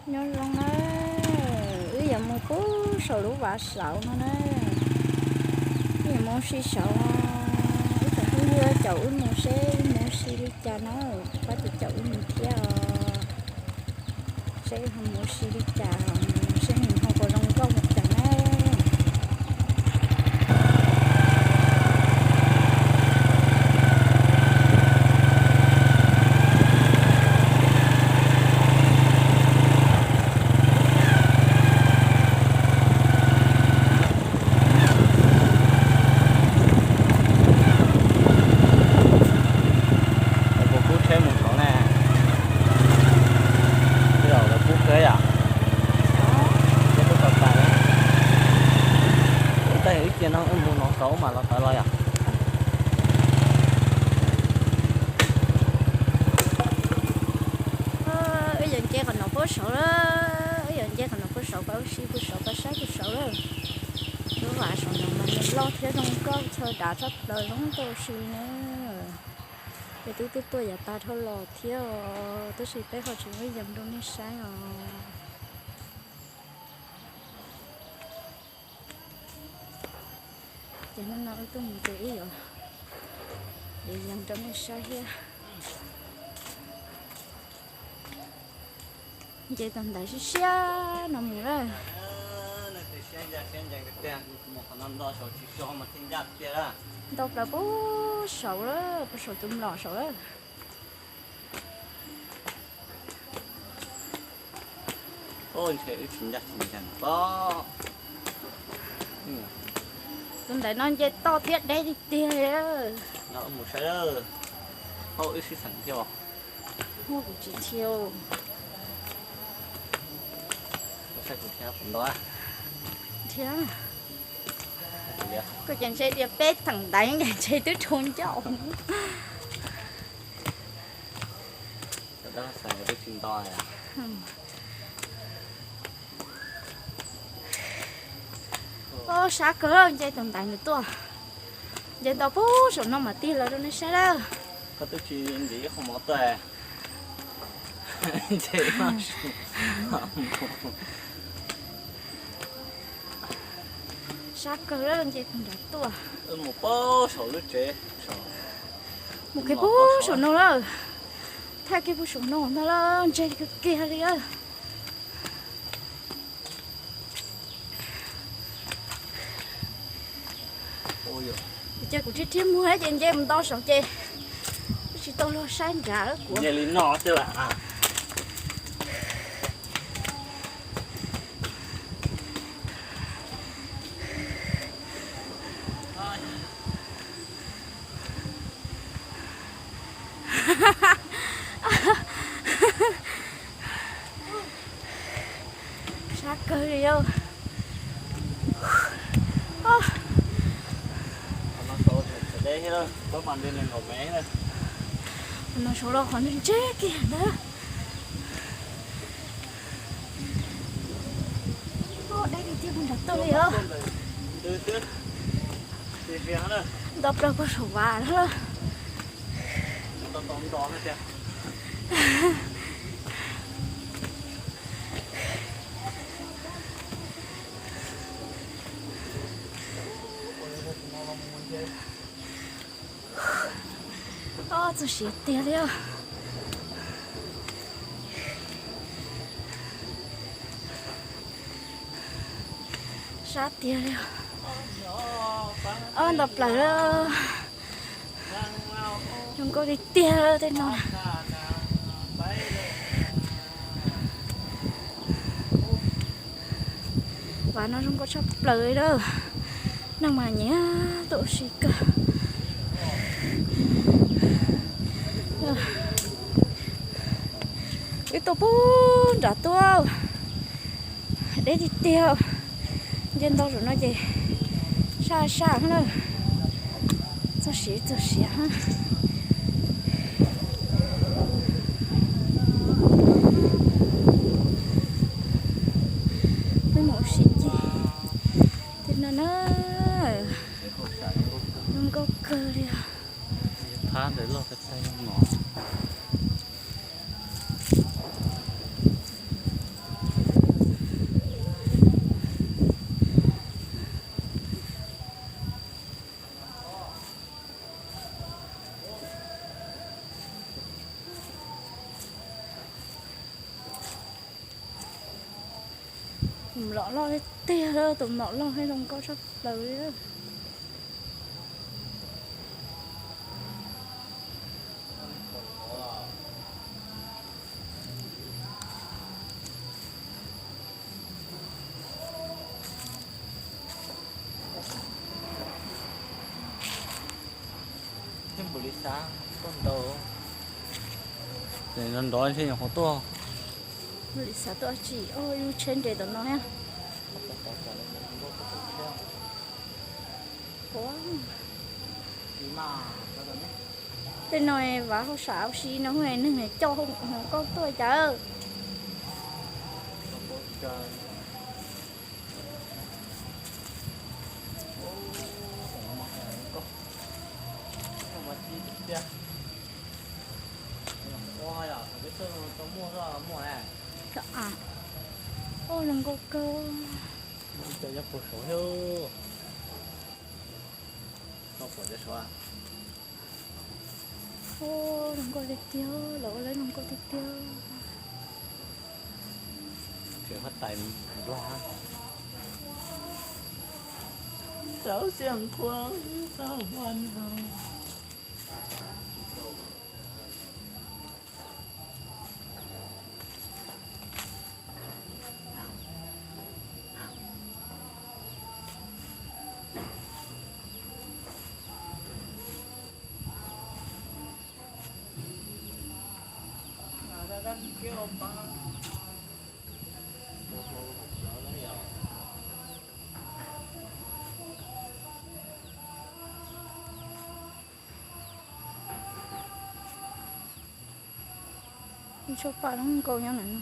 Nyob zoo na, wb yuav mus pub saum lub vaj saud no na. Wb yuav mus si saud, wb tseem pheej yog caum wb mus seb wb mus si li cas na, pab caum wb mus thiab os. Seb wb ho mus si li cas, seb nws ho puas zoo nkauj li cas na. Lawv puas pub tsheb mus saud ne? Tej zaum lawv pub kawg yom. Tej zaum lawv pub kawg yom. Tej zaum ib cia no wb mus no saud mas los tawm los yom. Wb yuav nce qhov no puag saud lawm, wb yuav nce qhov no puag saud, pab wb si puag saud, pab saib puag saud lawm. Lub vaj saum no mas nws loj thiab zoo nkauj, chaw dav tshaj plaws, zoo nkauj si na. Peb twb tuaj tuaj yav tas dhau los thiab os, tab sis peb ho tsis muab yees rau nej saib os. Ces hnub no wb tuaj mus ces wb yuav yees rau nej saib thiab. Nce tau ntaiv siab siab no mus lawm. Ntau plaws puag saud lawm, puag saum tus mlom saud lawm. Tus ntawm no nce toj thiab deb tiag tiag li. Mus saib, wb sib xeem thiab. Muaj kuv tsis thiab. Thiab. Koj ces ntshe tias peb theem ntaiv ces ntshe twb dhau ncauj. Os, sab kawg, nce tus ntaiv ntawd tuaj. Nce tau puag saum no mam tig los rau nej saib lawm. Koj twb tsis ntim qhov mov tuaj. Sab kawg lawm, nce tus nrad tuaj. Mus puag saum lub tsev, mus kiag puag saum no lawm. Thaij kiag puag saum no ntag lawm, ntseg kiag kiag li lawm. Ces kuv thiaj thiaj muag ces nce mus ntau saud ces tsis tau luag saib nrad kuv. Sab kawg li os. Qhov no saud los qhov ntseg kiag ntawd. Deb tiag tiag puag nram tuaj li os. Nto plaws puag saum vas lawm. Txog siav tiag li os. Sab tiag li os. Ob, nto plaws lawm. Zoo nkauj tiag tiag tej no. Vas no zoo nkauj tshaj plaws li lawm. Neeg mas nyiam tuaj ua si kawg. Wb tuaj puag nram tuaj, deb tiag tiag. Nce ntau zaum no ces sab sab na. Txog siav txog siav. Peb mus ua si ncig tej no na. Zoo nkauj kawg li os. Phab ntawd loj kawg tag no. Tus mlom loj tiag tiag, tus mlom loj thiab zoo nkauj tshaj plaws li. Nrov nrov ntshe nyuam qhuav tuaj. Li xav tuaj tsis, yus tsheb nres tom no thiab. Tej no vav hauj sam ua si no, neeg coj hluas nkauj tuaj cas. Ua zoo nkauj kawg. Zoo nkauj tiag tiag, lawv ua lawv zoo nkauj tiag tiag. Tseem huab tais Nplog. Rau xiam nqua, rau nqua no. Ib tsob paj zoo nkauj nyob ntawm no.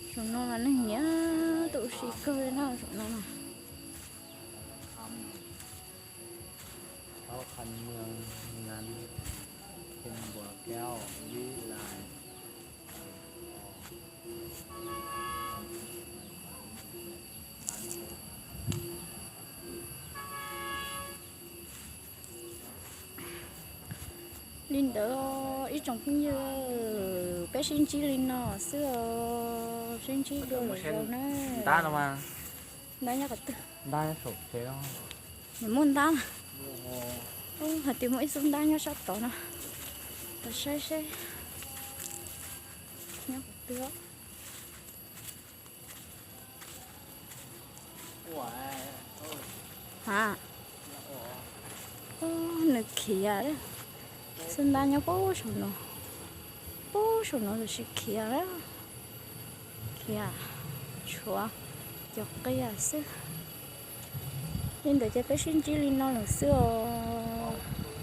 Saum no mas neeg nyiam tus ua si kawg li na, saum no na. Khánh Mường, Ngắn, Thiên Bùa Kéo, Vĩ Lai. Li ntawd ib tsoom phooj ywg, peb sib ntsib li no xwb os, sib ntsib dua lwm zaus na. Ntab no mas. Ntab nyob qhov twg? Ntab nyob saum tsev. Nws muaj ntab na. Hais tias muaj ib xub ntab nyob sab tod no. Tau saib seb nyob qhov twg. Ha, nws khiav. Xub ntab nyob puag saum no, puag saum no los sis khiav, khiav tshuav cov qias xwb. Li ntawd ces peb sib ntsib li no lawm xwb os.